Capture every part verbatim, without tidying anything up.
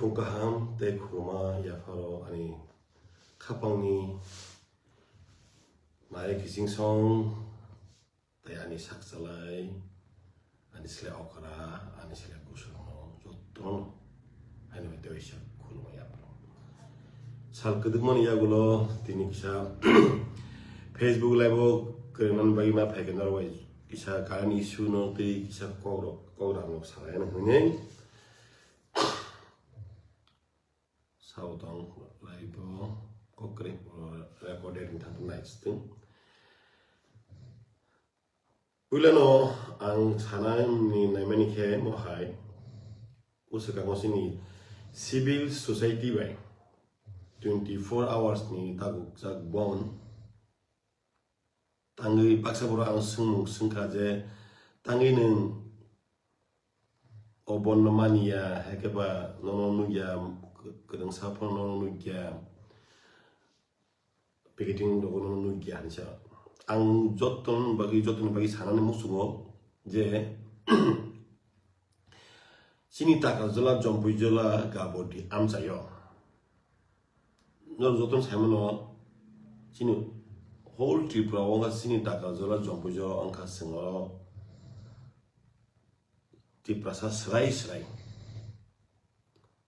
Kaham tei khuluma yapharo ani khapangni nai kiching song tei ani sakchalai, ani sle okra, ani sle kusurno jotono ani bai teisa khuluma yapharo. Sal kwdwkmani yagulo tini kisa Facebook live o kwrwngmani bagwi ma phaikhe norok bai kisa current issue no tei kisa kokrok, kokrangrok salaina hwnwi. Sao tong lai bo kok kwrwi recorded wng thang nai sitwng. Puilano ang sanani naimani khe mohai uswkang sini civil society bai twenty four hours ni dagukjak bon. Tangwi baksa borok ang swngmung swngkha je tangwi nwng o bonno maniya, haikhe ba nono nukya, kwrwngsa phano nono nukya, picketing rogo nono nukya hinwi sa. Ang jotoni bagwi, jotoni bagwi sanani muchungo je chini Takarjala, Jompuijala, Gabodi amchaio. Norok jotono saimano chini whole Tripura o wngkha chini Takarjala, Jompuijala wngkha chwng oro Tiprasa swrai swrai.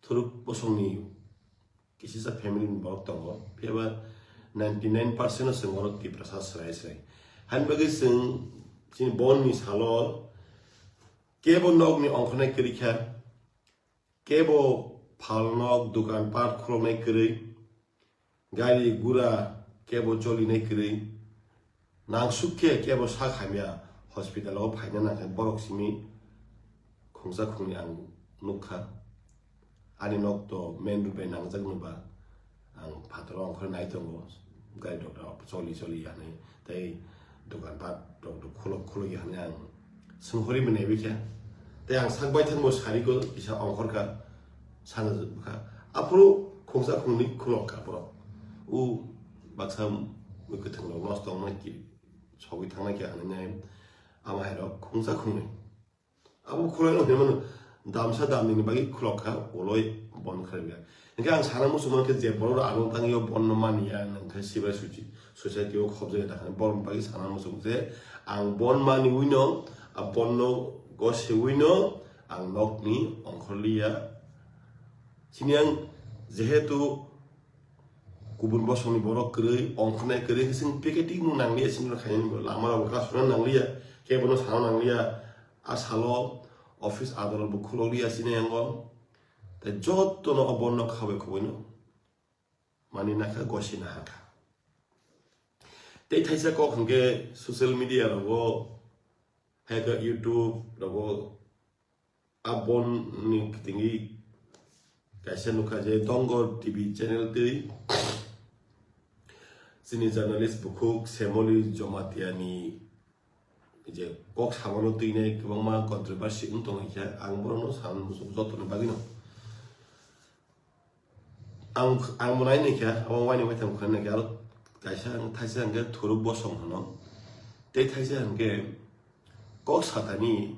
Thuruk bosongni kisisa family ni borok tongo, phiya ba ninety nine percent o chwng oro Tiprasa swrai swrai. Haini bagwi chwng chini bonni salo kebo nokni ongkhornai kwrwi kha, kebo phalnok, dukan pat khuloknai kwrwi, gari gura kebo cholinai kwrwi, nangsuk khe kebo sak hamya hospital o phaina nangkhe borok simi khungsa khungni ang nukha. Ani nok to main road bai nangjak nokba. Ang phataro ongkhorwi nai tongo, gari rok choli choli ya hinwi, tei dukan pat rok khulok khulok ya hinwi ang swnghorwi mwnai bikha. Tei ang sak baithang bo sari ko kisa ongkhorkha, sana bwkha. Aphuru khungsa khungni khulok kha borok. U baksa mui kwthwng rok lost tongma ki sogwi thangna khe hinwi ama hai rok khungsa khungni. Abo khulai no hinmano damsa damni ni bagwi khulok kha, uloi bon khlai ya. Hinkhe ang sana muchung mankhe je borok rok ang tangwi o bon no mani ya, hinkhe civil soci-, society o khobjagwi ta kha, borok ni bagwi sana muchung je ang bon mani wi no, a bon no gose wi no ang nok ni ongkhor li ya. Chini ang jehetu kubun bosong ni borok kwrwi, ongkhornai kwrwi, hinkhe chwng picketing no nang li ya, chini rok khaina lama rok bo kasuna nang li ya, kebo no sana nang li ya. A salo office adolot bo khulok liya sini yango. Tei joto no o bon no khabai khubui no mani nakha, gosi nahakha. Tei thaisa kok hinkhe social media rogo, hai khe YouTube rogo a bon ni kitingwi kaisa nukha je Dongor T V channel twi chini journalist bukhuk Semoli Jamatia ni je kok samano twinai kwbangma controversy wng tongwi khe, ang borokno samani muchung jotoni bagwino ang, ang bo nainai khe, abo waini waitham khe naikhe, aro kaisa ang thaisa hwnkhe Thuruk Bosong hwno, tei thaisa hwnkhe kok satani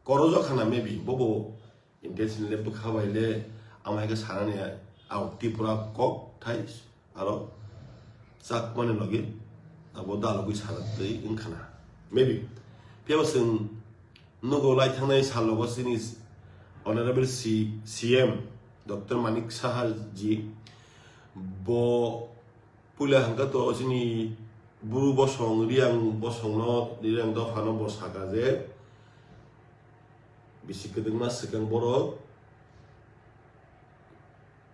korojak khana, maybe bobo intentionally bwkha bai le, amo hai khe sanani, ang Tripura kok thai aro chakmani logi abo dalogwi sana twi wngkhana, maybe. Phiya bo chwng nugo lai thangnai salogo chini Honorable C-, C M Doctor Manik Saha ji bo puila hwnkha to chini Bru Bosong, Riyang Bosongno, Riyang Dophano bo saka je bisi kwdwkma swkang borok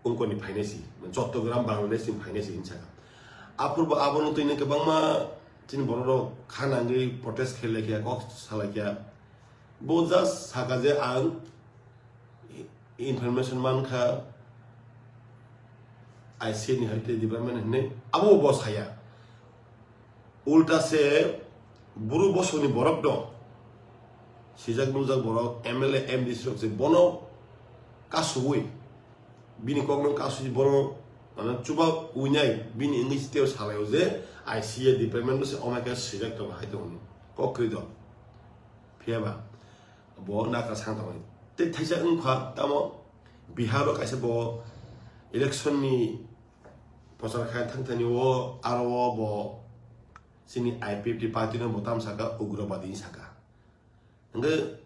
Ungkoni phainai si, Chottogram, Bangladesh ni phainai si hinwi sakha. Aphurbo abono twini kwbangma chini borok rok kha nangwi protest khe laikha, kok sa laikha. Bo just saka je ang information mankha I C A ni hai tei department hinwi, abo bo saya. Ulta se Bru Bosongni borok dong, sijak nukjak borok, M L A, M D C rok se bono kasugwi, bini kokno kasugwi bono, mane, chuba winai bini wngwi tei salaio je I C A department se omai khe sijak tongo hai tongoni kok kwrwi dong. Phiya ba bo nakha sang tongmani. Tei thaisa wngkha tamo Bihar o kaisa bo election ni prochar khai thang thani o aro o bo chini I P F T party no bo tam saka ugrobadi saka. Hingke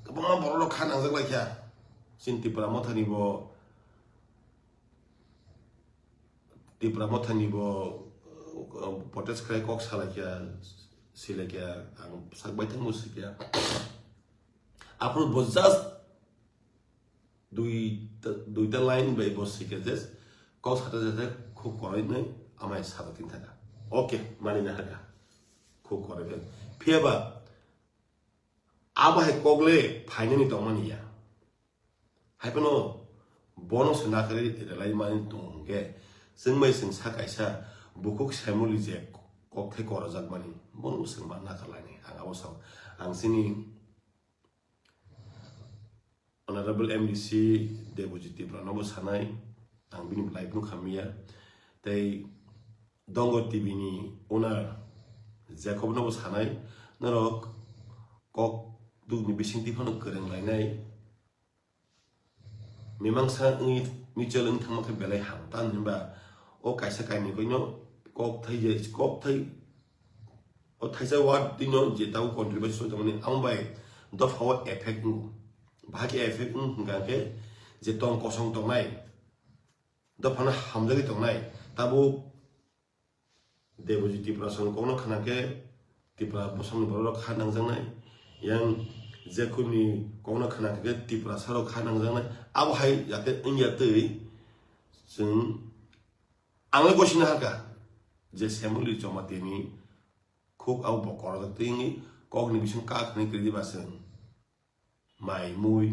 kwbangma borok rok kha nangjak lai kha. Chini Tipra Motha ni bo Tipra Motha ni bo uh, protest khai kok salai kha, silai kha, ang sak bai thang bo si kha. Aphuru bo just dui duita line bai bo si kha je kok sata jate khub korai nai amai sata tin thaka. Okay, mani na haka. Khub korai kha. Phiya ba abo hai kok le phainani tongmani ya. Hai phano bono se nakarwi relai mani tongo hwnkhe, chwng bai chwng sa kaisa bukhuk saimuli je kokthai korojak mani, bono bo chwng ma nakar lainai. Ang abo sao, ang chini Honorable M D C Debojit Tripura no bo sanai, ang bini live nukha miya, tei Dongo T V ni owner Jacob no bo sanai, norok kok dugni bisingtwi phano kwrwng lainai. Mimangsa wngwi mutual wng thangma khe belai ham, tamni hwnba o kaisa kainwi koino kok thai je, kok thai, o thaisa word twino je tabuk controversy soi tongmani, amo bai dopha o effect wngo. Bahai khe effect wng hwnkha khe je tong kosong tongnai, dophano hamjagwi tongnai, tabuk Debojit Tripura song kokno khna khe Tripura bosongni borok rok kha nangjaknai, yang Jacob ni kokno khna khe Tripura sarok kha nangjaknai. Abo hai jate wngya twi chwng ang le gosina haka je Semoli Jamatia ni khuk abo bo korojak twi wngwi kokni bising kak hwnwi kwrwi ba chwng mai mui,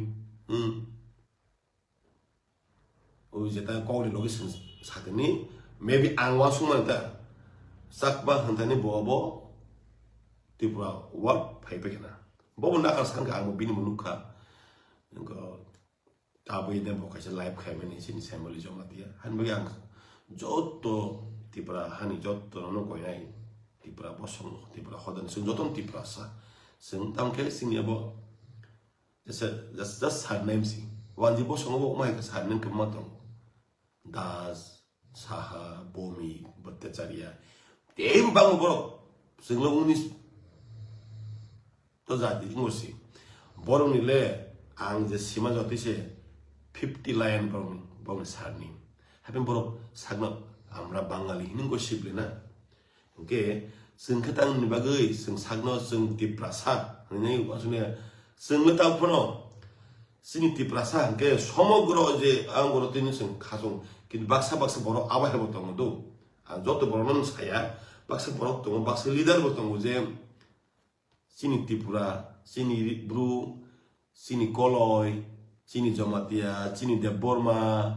hmm. O jeta kokni logi swng sakni, maybe ang uansukmani ta, Chakma hwnthani bo bo Tripura word phai phai khna. Bo bo nakar sankha, ang bo bini bo nukha. Wngkha tabwi ne bo kaisa live khaimani chini Semoli Jamatia. Hani bagwi ang joto Tripura hani joto no koinai, Tripura bosong, Tripura hodan, chwng joto no Tripura sa. Chwng tamo khe chini abo Just, just, just surname si. Wanji bosongo bo wngma hai khe surname kwbangma tongo. Das, Saha, Bhowmik, Bhattacharya. Tei bangma borok. Chwngno wngni to jati wngbo si. Borokni le ang je sima jotwi se fifty line borokni, borokni surname. Hapheno borok sakno amra Bangali hinwi gossip le na. Hwnkhe chwng khe tamoni bagwi chwng sakno chwng Tiprasa hwnwi uansukya. Chwngno tabuk phano chini Tiprasa hwnkhe somogro je ang borok tini chwng khachung, kintu baksa baksa borok abo hai bo tongo do. Ang joto borokno saya, baksa borok tongo, baksa leader bo tongo je chini Tripura, chini Bru, chini Koloi, chini Jamatia, chini Debbarma,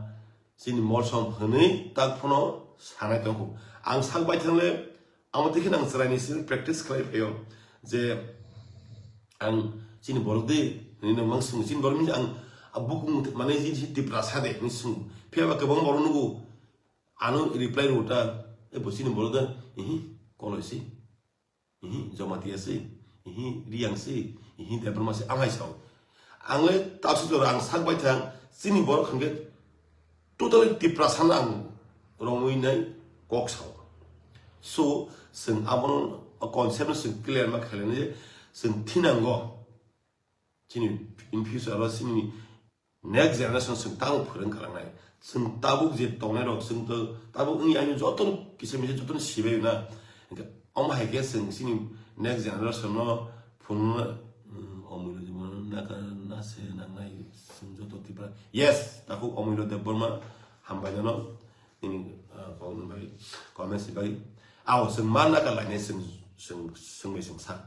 chini Molsom hwnwi tak phano sanai tongkhu. Ang sak bai thangle, amo tei kheno ang chwraini simi practice khlai phaio je ang chini borok de hwnwi nang mang swngo. Chini borok ni ang a bukung mane chini Tiprasa de hwnwi swngo. Phiya ba kwbang borok nugo ano reply rw ta, e bo chini borok de, ihi, Koloi si. Ihi, Jamatia si, ihi, Riang si, ihi, Debbarma si, ang hai sao. Ang le taksi jora ang sak bai thang, chini borok hwnkhe totally Tiprasa no ang romwi nai kok sao. So, chwng abono concept no chwng clear ma khailai nai je, chwng thinango. Chini in future o chini next generation chwng tabuk phwrwng khalangnai. Chwng tabuk je tongnai rok chwng to tabuk wngya ani joto kisa misa joto sibai na. Hwnkhe omo hai khe chwng chini next generation no phunukna, hmm, omwino jibon naka nase nangnai chwng joto Tripura. Yes, takhuk Omwino Debbarma hambai nano nini, ah, kok ni bagwi, comments ni bagwi. Ao chwng ma naka lainai chwng, chwng, chwng bai chwng sa.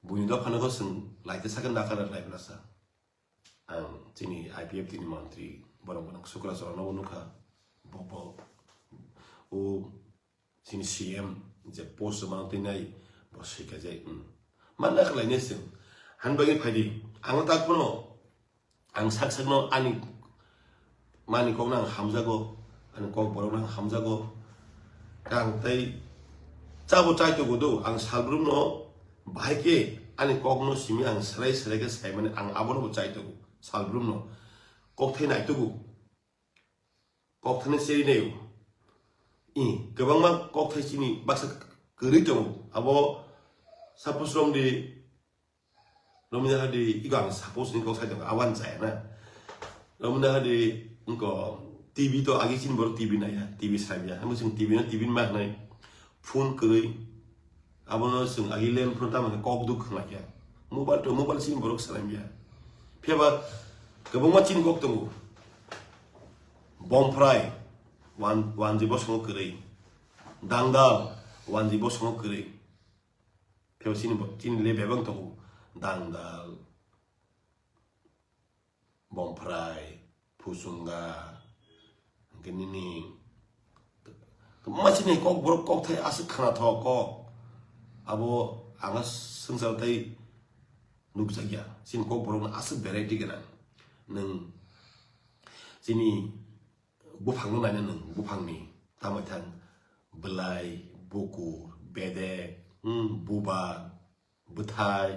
Buini dophano khe chwng laite sakhe nakar lai bwlasa. Ang chini I P F T ni mantri borok bono Sukra Chorano bo nukha. Bo, bo, o chini C M je post rwmano twi nai bo swikha je, hmm. Ma nakar lainai chwng. Hani bagwi phaidi. Ang tak phano Ang sak sakno ani mani kokno ang hamjago, ani kok borokno ang hamjago. Ang tei chabo chaitogo do, ang salbrumno bahai khe ani kokno simi ang serai serai khe saimani ang abono bo chaitogo salbrumno. kokthai naitugo, kokthai no cheri naio. I kwbangma kokthai chini baksa kwrwi tongo. Abo suppose romdi, romdi hadi iko ang suppose ni kok sai tongo, awan chaya na. Romdi hadi iko T V to agi chini borok T V naiya, T V saimya. Amo chwng T V no T V ni ma hwnai, phone kwrwi. Abono chwng agi len phano tamo khe kok duk khwlaiya. Mobile to mobile chini borok salaimya. Phiya ba kwbangma chini kok tongo. Bomphrai, wan-, wanji bosongo kwrwi. Dangdal, wanji bosongo kwrwi. Phiya ba chini bo-, chini le bebak tongo. Dangdal, Bomphrai, Phuchunga, hwnkhe nini kwbangma chini kok borok kokthai aswk khwnathok kok. Abo ang swngchar tei nukjakya. Chini kok borokno aswk variety gwnang. Nwng chini buphangno naina nwng buphangni tamo thang bwlai, bukur, bedek, hmm, bubar, bwthai,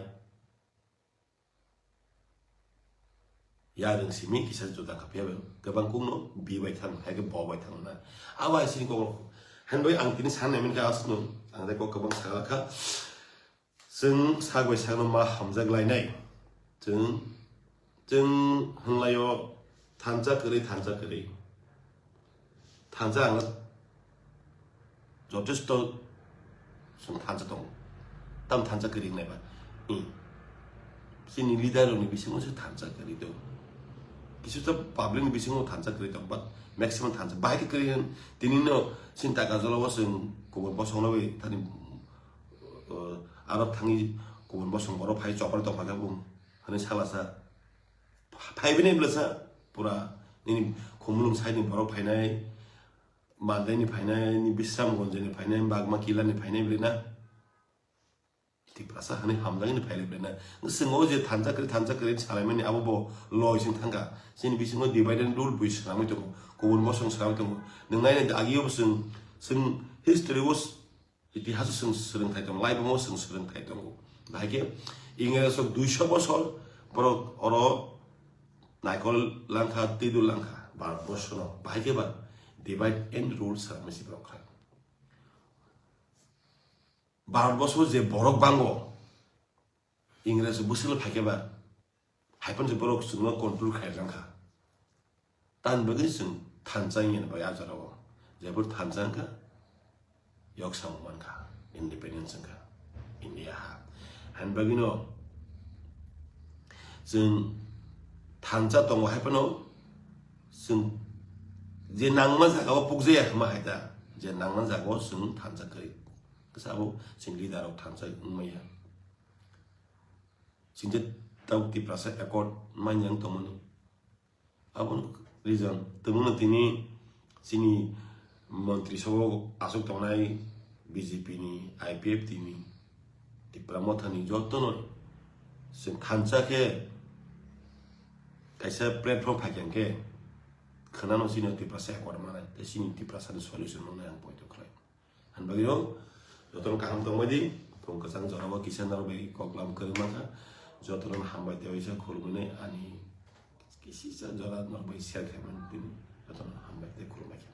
yarwng simi kisa juda kha phiya bai kwbang kukno bi bai thang, hai khe bo bai thang na. Abo hai sini kok han bai ang tini san naiman kha aswkno, ang tei kok kwbang sakha kha. Chwng sak bai sakno ma hamjak lainai. Chwng, chwng hwnlaio thansa kwrwi, thansa kwrwi. Thansa ang jotesto chwng thansa tongo. Tam thansa kwrwi wngnai ba. I. Chini leader rokni bisingo se thansa kwrwi tongo. Kisu ta public ni bisingo thansa kwrwi tongo, but maximum thansa. Bahai khe kwrwi hwn, tini no chini taka jolo o chwng kubun bosong no bai thani, uh, aro thangwi kubun bosong borok phai chopra tong kha khe bum hwnwi salasa. Phai bini bwlasa pura nini Khumulwng side ni borok phainai, Mandai ni phainai, ni Bisramganj ni phainai, Bagma Kila ni phainai bwlai na. Tiprasa hani hamjakni phailai bwlai na. Chwng o je thansa kwrwi, thansa kwrwi salaimani abo bo loi sing thangkha. Chini bisingo divide and rule bui swnamwi tongo. Kubun bosong swnamwi tongo. Nwng naina agi o bo chwng, chwng history o Itihas o chwng swrwngthai tongo, laibung o chwng swrwngthai tongo. Bahai khe Ingres rok duiso bosor borok oro naikol langkha, twidu langkha, Bharat borsho no. Bahai khe ba divide and rule swnamwi si borok kha. Bharat borsho je borok bango, Ingres bwswk phai khe ba, hai phano se borok chwngno control khai rwkha. Tamni bagwi chwng thansa wngya bai a jora o. Jephuru thansa wngkha, yok samung mankha, independence wngkha, India ha. Hani bagwino chwng thansa tongo hai phano chwng je nangma jaga o pukjaya hwnma hai ta, je nangma jaga o chwng thansa kwrwi. Sabo chwng leader rok thansa wngmaya. Chini tabuk Tiprasa accord manya wng tongmani. Aboni reason, tongmani tini chini montri sobo aswk tongnai B J P ni, I P F T ni, Tipra Motha ni jotono chwng thansa khe kaisa platform phaikha khe khwnano chini Tiprasa accord manai, tei chini Tiprasa ni solution manai ang poito khlai. Hani bagwi no jotono kaham tongbai di, phung kwchang jorao kisa norok bai koklam kwrwi mankha, jotono hambai tei waisa khulumwi nai ani kisisa jora norok bai share khaimani tini jotono hambai tei khulumbai kha.